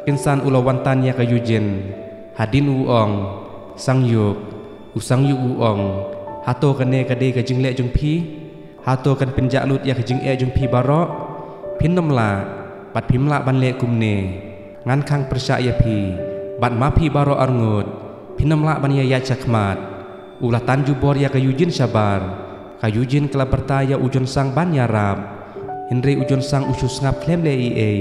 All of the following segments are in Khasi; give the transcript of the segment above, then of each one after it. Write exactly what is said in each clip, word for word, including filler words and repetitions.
Kynsan u la wan tan ïa ka Eugene. Hadien u ong, Sang Yuk, u Sang Yuk u ong, hato kane ka dei ka jingleh jong phi? Hato kan pynjah lut ïa ka jingeh jong phi baroh? Phin ym lah, bad phim lah ban leh kumne. Ngan khang pyrshah ïa phi, bad ma phi baroh arngut, phin ym lah ban ïaid shakhmat. U la tan jubor ïa ka Eugene shabar. Ka Eugene ka la pyrta ïa u Jonsang ban ïarap. Hynrei u Jonsang u shu sngap khlem leh ei ei,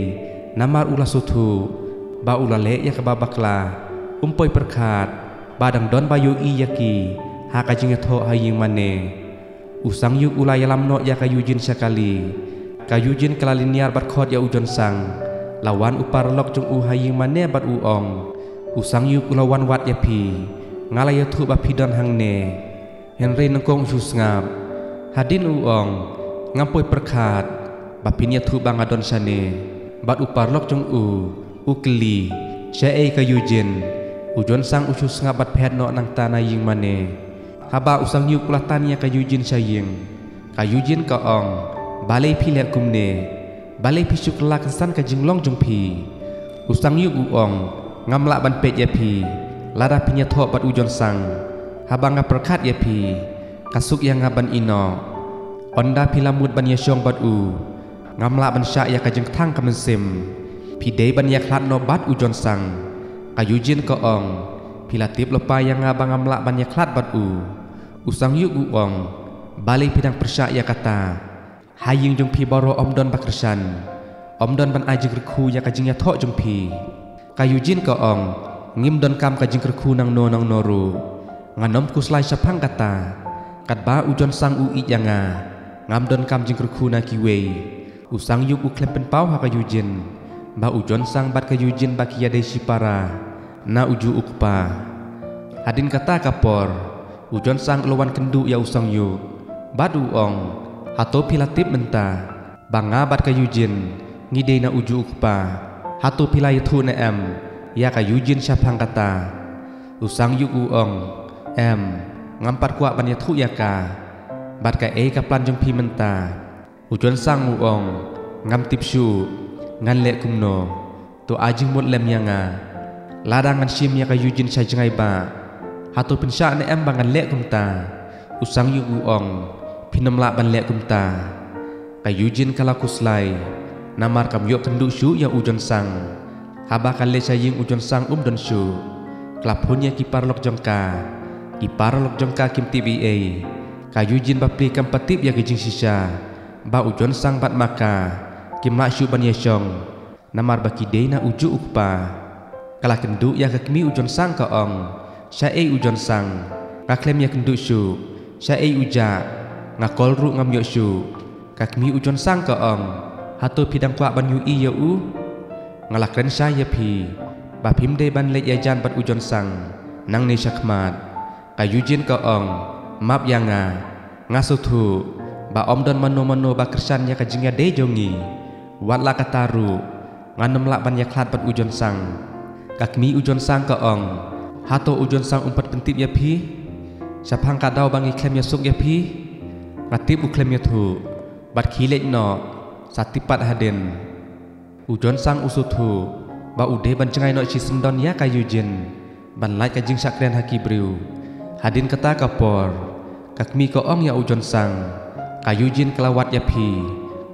namar u la sngewthuh ba u la leh ïa kaba bakla. Um poi pyrkhat ba dang don ba ïohi ïa ki ha ka jingïathoh ha ïing mane. U Sang Yuk u la ïalam noh ïa ka Eugene sha kali. Ka Eugene ka la lyniar bad khot ïa u Jonsang. La wan u paralok jong u ha ïing mane bad u ong, u Sang Yuk u la wan wad ïa phi. Nga la ïathuh ba phi don hangne. Hynrei nyngkong u shu sngap. Hadien u ong, ngam poi pyrkhat ba phin ïathuh ba nga don shane. Bad u paralok jong u u kylli, shaei ka Eugene? U Jonsang u shu sngap bad phet noh nangta na ïing mane. Haba u Sang Yuk u la tan ïa ka Eugene sha ïing, ka Eugene ka ong, balei phi leh kumne? Balei phi shu kylla kynsan ka jinglong jong phi? U Sang Yuk u ong, ngam lah ban peit ïa phi lada phin ïathoh bad u Jonsang. Haba nga pyrkhat ïa phi, ka suk ïa nga ban ïeh noh. Ynda phi la mut ban ïashong bad u, ngam lah ban shah ïa ka jingthang ka mynsiem. Phi dei ban ïakhlad noh bad u Jonsang. Ka Eugene ka ong, phi la tip lypa ïa nga ba ngam lah ban ïakhlad bad u. U Sang Yuk u ong, balei phi dang pyrshah ïa kata? Ha ïing jong phi baroh ym don ba kyrshan, ym don ban ai jingkyrkhu ïa ka jingïathoh jong phi. Ka Eugene ka ong, ngim donkam ka jingkyrkhu nangno nangno ruh. Ngan ym khuslai shaphang kata. Katba u Jonsang u ïeit ïa nga, ngam donkam jingkyrkhu na kiwei. U Sang Yuk u khlem pynpaw ha ka Eugene ba u Jonsang bad ka Eugene ba ki ïadei shipara na uju u kpa. Hadien kata ka por, u Jonsang u la wan kynduh ïa u Sang Yuk bad u ong, hato phi la tip mynta ba nga bad ka Eugene ngi dei na uju u kpa? Hato phi la ïathuh ne em ïa ka Eugene shaphang kata? U Sang Yuk u ong, em, ngam pat kwah ban ïathuh ïa ka. Bad kaei ka plan jong phi mynta? U Jonsang u ong, ngam tip shuh, ngan leh kumno? To ai jingmut lem ïa nga. Lada ngan shim ïa ka Eugene sha jngai ba, hato phin shah ne em ba ngan leh kumta? U Sang Yuk u ong, phin ym lah ban leh kumta. Ka Eugene ka la khuslai namar kam ïoh kynduh shuh ïa u Jonsang. Haba ka leit sha ïing u Jonsang um don shuh. Ka la phone ïa ki paralok jong ka. Ki paralok jong ka kim tip ei ei. Ka Eugene bapli kam pat tip ïa ka jingshisha ba u Jonsang bad ma ka kim lah shuh ban ïashong namar ba ki dei na uju u kpa. Ka la kynduh ïa ka kmie u Jonsang ka ong, shaei u Jonsang? Nga khlem ïakynduh shuh. Shaei u jah? Nga call ruh ngam ïoh shuh. Ka kmie u Jonsang ka ong, hato phi dang kwah ban ïohi ïa u? Nga la kren shai ïa phi ba phim dei ban leit ïajan bad u Jonsang nangne shakhmat. Ka Eugene ka ong, map ïa nga. Nga sngewthuh ba ym don mano mano ba kyrshan ïa ka jingïadei jong ngi. Wat la kata ruh, ngan ym lah ban ïakhlad bad u Jonsang. Ka kmie u Jonsang ka ong, hato u Jonsang um pat pyntip ïa phi shaphang ka daw ba ngi khlem ïasuk ïa phi? Nga tip u khlem ïathuh. Bad khie leit noh, sa tip pat hadien. U Jonsang u sngewthuh ba u dei ban jngai noh shisyndon ïa ka Eugene ban lait ka jingshah kren ha ki briew. Hadien kata ka por, ka kmie ka ong ïa u Jonsang, ka Eugene ka la wad ïa phi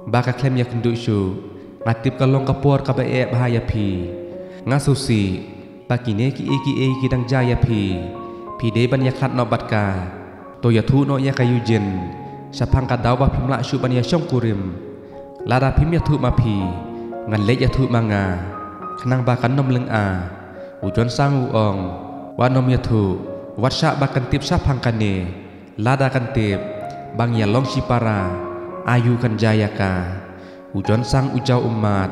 ba ka khlem ïakynduh shuh. Nga tip ka long ka por kaba eh bha ïa phi. Nga sngewsih ba kine kiei kiei ki dang jia ïa phi. Phi dei ban ïakhlad noh bad ka. To ïathuh noh ïa ka Eugene shaphang ka daw ba phim lah shuh ban ïashong kurim. Lada phim ïathuh ma phi, ngan leit ïathuh ma nga, khnang ba kan ym lyngngoh. U Jonsang u ong, wat nym ïathuh, wat shah ba kan tip shaphang kane. Lada kan tip ba ngi ïalong shipara, aïu kan jia ïa ka? U Jonsang u jaw ummat,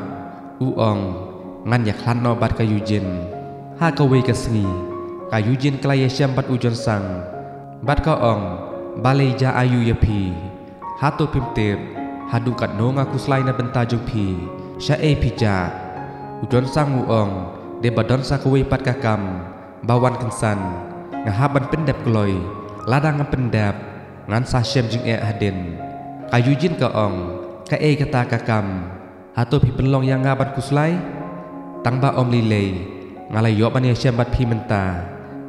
u ong, ngan ïakhlad noh bad ka Eugene. Ha kawei ka sngi, ka Eugene ka la ïashem bad u Jonsang bad ka ong, balei, jia aïu ïa phi? Hato phim tip haduh katno nga khuslai na bynta jong phi? Shaei phi jah? U Jonsang u ong, dei ba don sa kawei pat ka kam ba wan kynsan. Nga hap ban pyndep kloi. Lada ngam pyndep, ngan sa shem jingeh hadien. Ka Eugene ka ong, kaei kata ka kam? Hato phi pynlong ïa nga ban khuslai? Tang ba ym lei lei nga la ïoh ban ïashem bad phi mynta,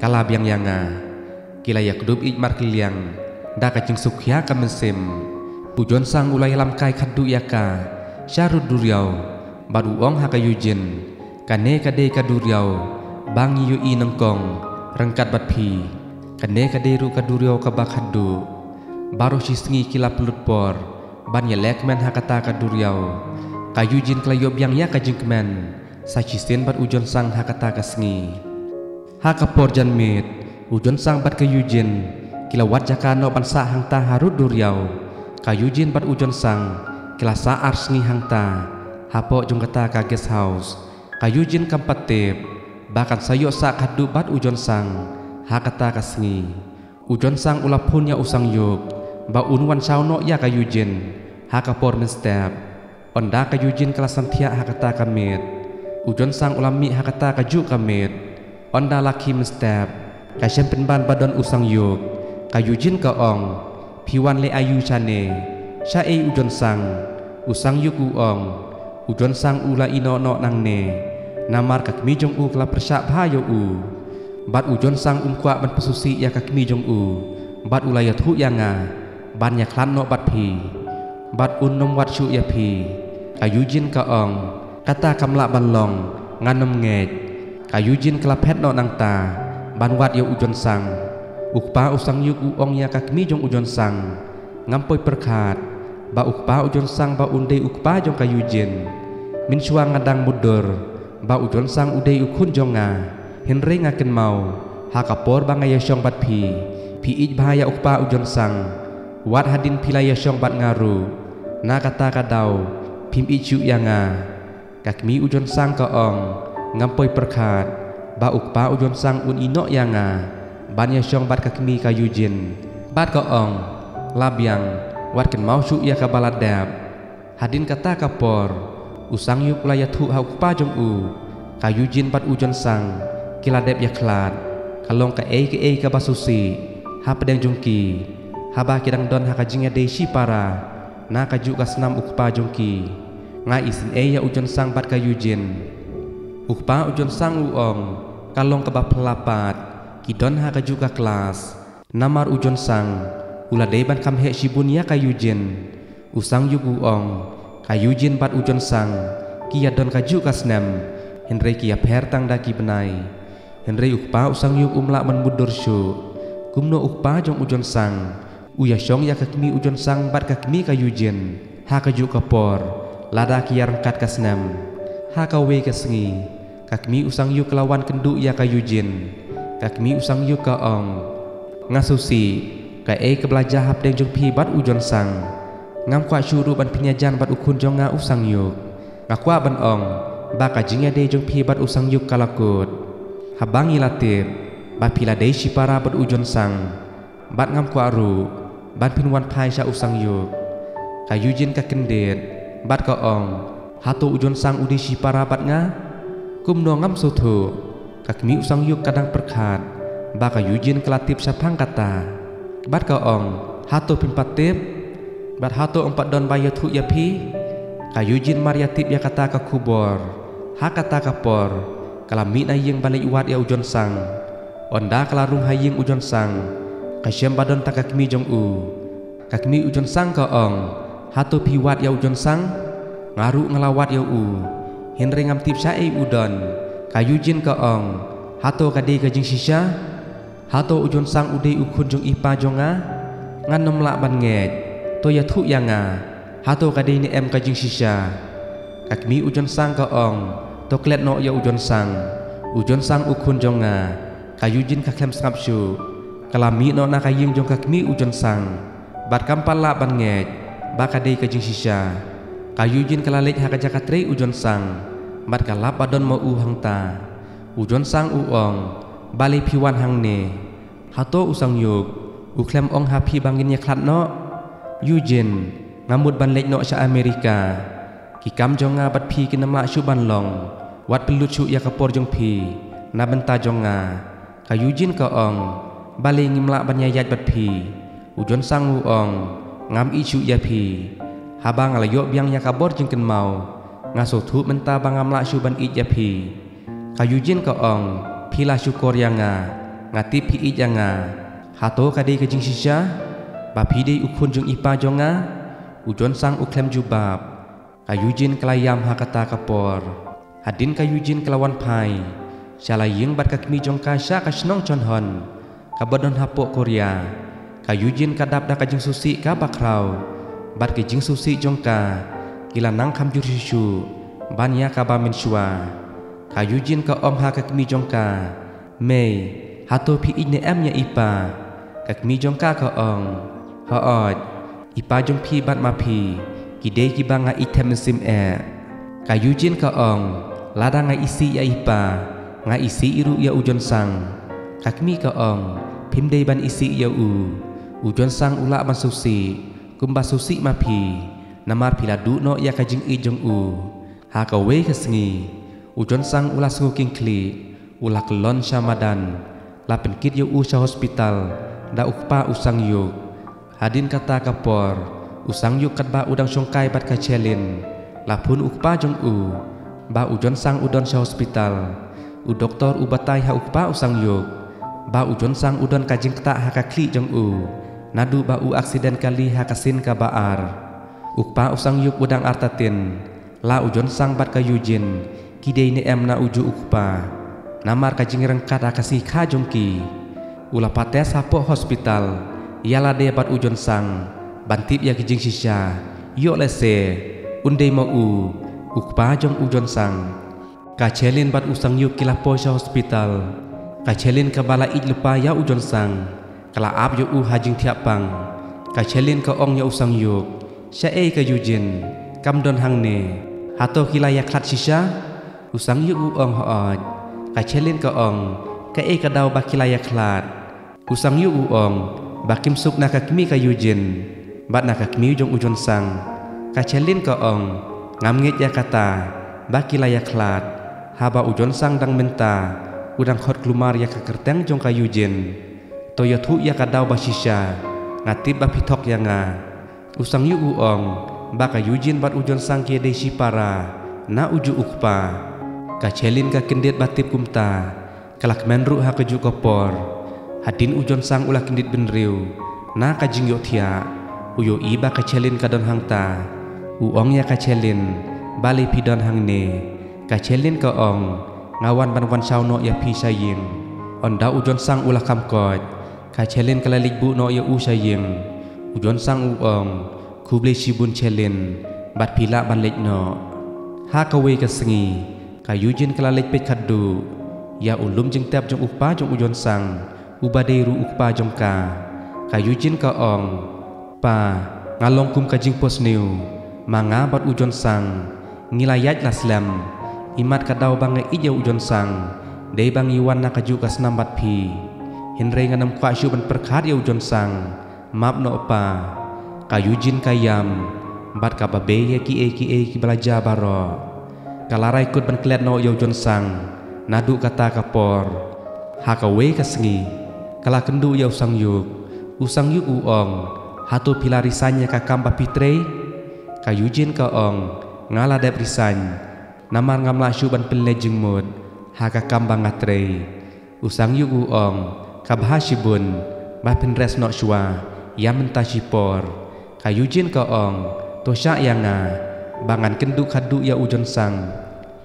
ka la biang ïa nga. Ki la ïakdup ïeit markylliang da ka jingsuk ïa ka mynsiem. U John Sang u la ïalam kai khatduh ïa ka sha rud duriaw bad u ong ha ka Eugene, kane ka dei ka duriaw ba ngi ïohi nyngkong ryngkat bad phi. Kane ka dei ruh ka duriaw kaba khatduh. Baroh shi sngi ki la pynlut por ban ïaleh kmen ha kata ka duriaw. Ka Eugene ka la ïoh biang ïa ka jingkmen sa shisien bad u John Sang ha kata ka sngi. Ha ka por janmiet, u John Sang bad ka Eugene ki la wad jaka noh ban sah hangta ha rud duriaw. Ka Eugene bad u John Sang ki la sah ar sngi hangta hapoh jong kata ka guest house. Ka Eugene kam pat tip ba kan sa ïoh sah khatduh bad u John Sang ha kata ka sngi. U John Sang u la phone ïa u Sang Yuk ba un wan shaw noh ïa ka Eugene ha ka por mynstep. Ynda ka Eugene ka la san thiah ha kata ka miet, u John Sang u la mih ha kata kajuh ka miet. Ynda la khie mynstep, ka shem pynban ba don u Sang Yuk. Ka Eugene ka ong, phi wan leh aïu shane? Shaei u John Sang? U Sang Yuk u ong, u John Sang u la ïehnoh noh nangne, namar ka kmie jong u ka la pyrshah bha ïa u. Bad u John Sang um kwah ban pynsngewsih ïa ka kmie jong u, bad u la ïathuh ïa nga ban ïakhlad noh bad phi, bad un ym wad shuh ïa phi. Ka Eugene ka ong, kata kam lah ban long, ngan ym ngeit. Ka Eugene ka la phet noh nangta ban wad ïa u John Sang. U kpa u Sang Yuk u ong ïa ka kmie jong u John Sang, ngam poi pyrkhat ba u kpa u John Sang ba un dei u kpa jong ka Eugene. Mynshuwa nga dang mutdur ba u John Sang u dei u khun jong nga, hynrei nga kynmaw ha ka por ba nga ïashong bad phi, phi ïeit bha ïa u kpa u John Sang. Wat hadien phi la ïashong bad nga ruh, na kata ka daw phim ïeit shuh ïa nga. Ka kmie u John Sang ka ong, ngam poi pyrkhat ba u kpa u John Sang un ïehnoh ïa nga ban ïashong bad ka kmie ka Eugene. Bad ka ong, la biang, wat kynmaw shuh ïa kaba la dep. Hadien kata ka por, u Sang Yuk u la ïathuh ha u kpa jong u, ka Eugene bad u John Sang ki la dep ïakhlad. Ka long kaei kaei kaba sngewsih hapdeng jong ki, haba ki dang don ha ka jingïadei shipara na kajuh ka snam u kpa jong ki. Nga isynei ïa u John Sang bad ka Eugene. U kpa u John Sang u ong, ka long kaba phylla pat ki don ha kajuh ka klas. Namar u John Sang u la dei ban kham heh shibun ïa ka Eugene. U Sang Yuk u ong, ka Eugene bad u John Sang ki ïadon kajuh ka snem, hynrei ki ïapher tang da ki bnai. Hynrei u kpa u Sang Yuk um lah ban mutdur shuh. Kumno u kpa jong u John Sang u ïashong ïa ka kmie u John Sang bad ka kmie ka Eugene ha kajuh ka por, lada ki ïaryngkat ka snem? Ha kawei ka sngi, ka kmie u Sang Yuk ka la wan kynduh ïa ka Eugene. Ka kmie u Sang Yuk ka ong, nga sngewsih kaei kaba la jia hapdeng jong phi bad u John Sang. Ngam kwah shuh ruh ban pynïajan bad u khun jong nga u Sang Yuk. Nga kwah ban ong ba ka jingïadei jong phi bad u Sang Yuk ka la kut. Haba ngi la tip ba phi la dei shipara bad u John Sang, bad ngam kwah ruh ban phin wan phai sha u Sang Yuk. Ka Eugene ka kyndit bad ka ong, hato u John Sang u dei shipara bad nga? Kumno ngam sngewthuh. Ka kmie u Sang Yuk ka dang pyrkhat ba ka Eugene ka la tip shaphang kata. Bad ka ong, hato phim pat tip? Bad hato ym pat don ba ïathuh ïa phi? Ka Eugene mar ïa tip ïa kata ka khubor. Ha kata ka por ka la mih na ïing ban leit wad ïa u John Sang. Ynda ka la rung ha ïing u John Sang, ka shem ba don tang ka kmie jong u. Ka kmie u John Sang ka ong, hato phi wad ïa u John Sang? Nga ruh nga la wad ïa u, hynrei ngam tip shaei u don. Ka Eugene ka ong, hato ka dei ka jingshisha? Hato u John Sang u dei u khun jong i pa jong nga? Ngan ym lah ban ngeit. To ïathuh ïa nga, hato ka dei ne em ka jingshisha? Ka kmie u John Sang ka ong, to klet noh ïa u John Sang. U John Sang u khun jong nga. Ka Eugene ka khlem sngap shuh. Ka la mih noh na ka ïing jong ka kmie u John Sang. Bad kam pat lah ban ngeit ba ka dei ka jingshisha. Ka Eugene ka la leit ha ka jaka trei u John Sang bad ka lap ba don ma u hangta. U John Sang u ong, balei phi wan hangne? Hato u Sang Yuk u khlem ong ha phi ba ngin ïakhlad noh? Eugene, nga mut ban leit noh sha America. Ki kam jong nga bad phi kin ym lah shuh ban long. Wat pynlut shuh ïa ka por jong phi na bynta jong nga. Ka Eugene ka ong, balei ngim lah ban ïaid bad phi? U John Sang u ong, ngam ïeit shuh ïa phi. Haba nga la ïoh biang ïa ka bor jingkynmaw, Nga sngewthuh mynta ba ngam lah shuh ban ïeit ïa phi. Ka Eugene ka ong, phi la shukor ïa nga. Nga tip phi ïeit ïa nga. Hato ka dei ka jingshisha ba phi dei u khun jong i pa jong nga? U Jonsang u khlem jubab. Ka Eugene ka la ïam ha kata ka por. Hadien ka Eugene ka la wan phai sha la ïing bad ka kmie jong ka sha ka shnong Chonhon kaba don hapoh Korea. Ka Eugene ka dap da ka jingsngewsih kaba khraw bad ki jingsngewsih jong ka ki la nang kham jur shisha ban ïa kaba mynshuwa. Ka Eugene ka ong ha ka kmie jong ka, mei, hato phi ïeit ne em ïa i pa? Ka kmie jong ka ka ong, hooid, i pa jong phi bad ma phi ki dei kiba nga ïeit them mynsiem eh. Ka Eugene ka ong, lada nga isih ïa i pa, nga isih ruh ïa u Jonsang. Ka kmie ka ong, phim dei ban isih ïa u. U Jonsang u lah ban sngewsih kumba sngewsih ma phi, namar phi la duh noh ïa ka jingïeit jong u. Ha kawei ka sngi, u Jonsang u la sngew kynkhlieh, u la kyllon sha madan. La pynkit ïa u sha hospital da u kpa u Sangyuk. Hadien kata ka por, u Sangyuk katba u dang shongkai bad ka Chelin, la phone u kpa jong u ba u Jonsang u don sha hospital. U doktor u batai ha u kpa u Sangyuk ba u Jonsang u don ka jingktah ha ka khlieh jong u naduh ba u aksiden kali ha ka sien kaba ar. U kpa u Sangyuk u dang artatien la u Jonsang bad ka Eugene ki dei ne em na uju u kpa, namar ka jingryngkat ha ka sngi kha jong ki. U la pat test hapoh hospital ïa lade bad u Jonsang ban tip ïa ki jingshisha, ïoh lehse un dei ma u u kpa jong u Jonsang. Ka Chelin bad u Sangyuk ki la poi sha hospital. Ka Chelin kaba la ïeit lypa ïa u Jonsang ka la ap ïa u ha jingthiah pang. Ka Chelin ka ong ïa u Sangyuk, shaei ka Eugene, kam don hangne? Hato ki la ïakhlad shisha? U Sangyuk u ong, hooid. Ka Chelin ka ong, kaei ka daw ba ki la ïakhlad? U Sangyuk u ong ba kim suk na ka kmie ka Eugene bad na ka kmie jong u Jonsang. Ka Chelin ka ong, ngam ngeit ïa kata ba ki la ïakhlad, haba u Jonsang dang mynta u dang khot kulmar ïa ka kyrteng jong ka Eugene. To ïathuh ïa ka daw ba shisha, nga tip ba phi thok ïa nga. U Sangyuk u ong ba ka Eugene bad u Jonsang ki dei shipara na uju u kpa. Ka Chelin ka kyndit ba tip kumta, ka la kmen ruh ha kajuh ka por. Hadien u Jonsang u la kyndit bynriew na ka jingïohthiah. U ïohi ba ka Chelin ka don hangta. U ong ïa ka Chelin, balei phi don hangne? Ka Chelin ka ong, nga wan ban wan shaw noh ïa phi sha ïing. Ynda u Jonsang u la kham koit, ka Chelin ka la leit buh noh ïa u sha ïing. U Jonsang u ong, khublei shibun Chelin, bad phi lah ban leit noh. Ha kawei ka sngi, ka Eugene ka la leit peit khadduh ïa u lum jingtep jong u kpa jong u Jonsang, uba dei ruh u kpa jong ka. Ka Eugene ka ong, pa, nga long kum ka jingphohsniew, ma nga bad u Jonsang ngi la ïaid la slem. Imat ka daw ba nga ïeit ïa u Jonsang dei ba ngi wan na kajuh ka snam bad phi. Hynrei ngan ym kwah shuh ban pyrkhat ïa u Jonsang. Map noh pa. Ka Eugene ka ïam bad kaba bei ïa kiei kiei kiba la jia baroh. Ka la rai kut ban klet noh ïa u Jonsang naduh kata ka por. Ha kawei ka sngi, ka la kynduh ïa u Sangyuk. U Sangyuk u ong, hato phi la resign ïa ka kam ba phi trei? Ka Eugene ka ong, nga la dep resign, namar ngam lah shuh ban pynleit jingmut ha ka kam ba nga trei. U Sangyuk u ong, ka bha shibun ba phin rest noh shuwa ïa mynta shipor. Ka Eugene ka ong, to shah ïa nga ba ngan kynduh khadduh ïa u Jonsang.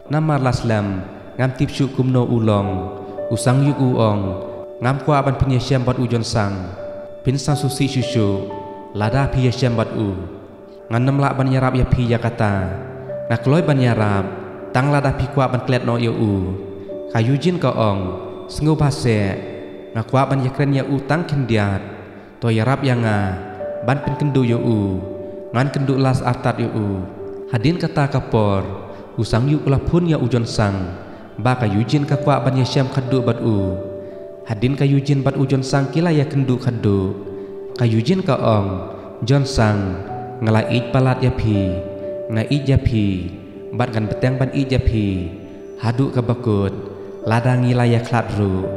Namar la slem ngam tip shuh kumno u long. U Sangyuk u ong, ngam kwah ban pynïashem bad u Jonsang. Phin sa sngewsih shuh shuh lada phi ïashem bad u. Ngan ym lah ban ïarap ïa phi ïa kata. Nga kloi ban ïarap tang lada phi kwah ban klet noh ïa u. Ka Eugene ka ong, sngewbha seh. Nga kwah ban ïakren ïa u tang khyndiat. To ïarap ïa nga ban pynkynduh ïa u. Ngan kynduh last artat ïa u. Hadien kata ka por, u Sangyuk u la phone ïa u Jonsang ba ka Eugene ka kwah ban ïashem khadduh bad u. Hadien ka Eugene bad u Jonsang ki la ïakynduh khadduh. Ka Eugene ka ong, Jonsang, nga la ïeit palat ïa phi. Nga ïeit ïa phi bad ngan bteng ban ïeit ïa phi haduh kaba kut lada ngi la ïakhlad ruh.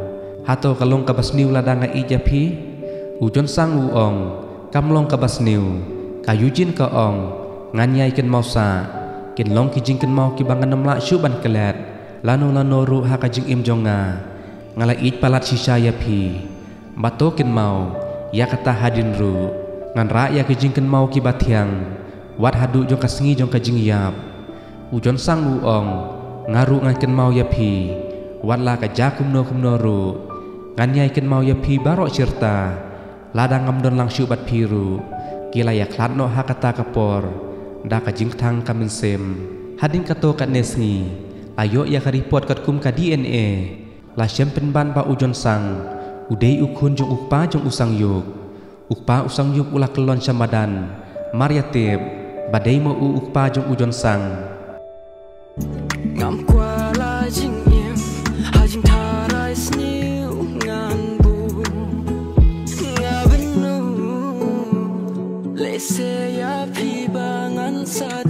Hato ka long kaba sniew lada nga ïeit ïa phi? U Jonsang u ong, kam long kaba sniew. Ka Eugene ka ong, ngan ïai kynmaw sah. Kin long ki jingkynmaw kiba ngan ym lah shuh ban klet lano lano ruh ha ka jingim jong nga. Nga la ïeit palat shisha ïa phi. Bad to kynmaw ïa kata hadien ruh. Ngan rah ïa ki jingkynmaw kiba thiang wat haduh jong ka sngi jong ka jingïap. U Jonsang u ong, nga ruh ngan kynmaw ïa phi wat la ka jia kumno kumno ruh. Ngan ïai kynmaw ïa phi baroh shirta. Lada ngam don lang shuh bad phi ruh, ki la ïakhlad noh ha kata ka por da ka jingkthang ka mynsiem. Hadien kato katne sngi la ïoh ïa ka report katkum ka D N A. La shem pynban ba u Jonsang u dei u khun jong u kpa jong u Sangyuk. U kpa u Sangyuk u la kyllon sha madan, mar ïa tip ba dei ma u u kpa jong u Jonsang. Ngam kwah la jingim ha jingtharai sniew ngan buh. Nga bynnud lehse ïa phi ba ngan sa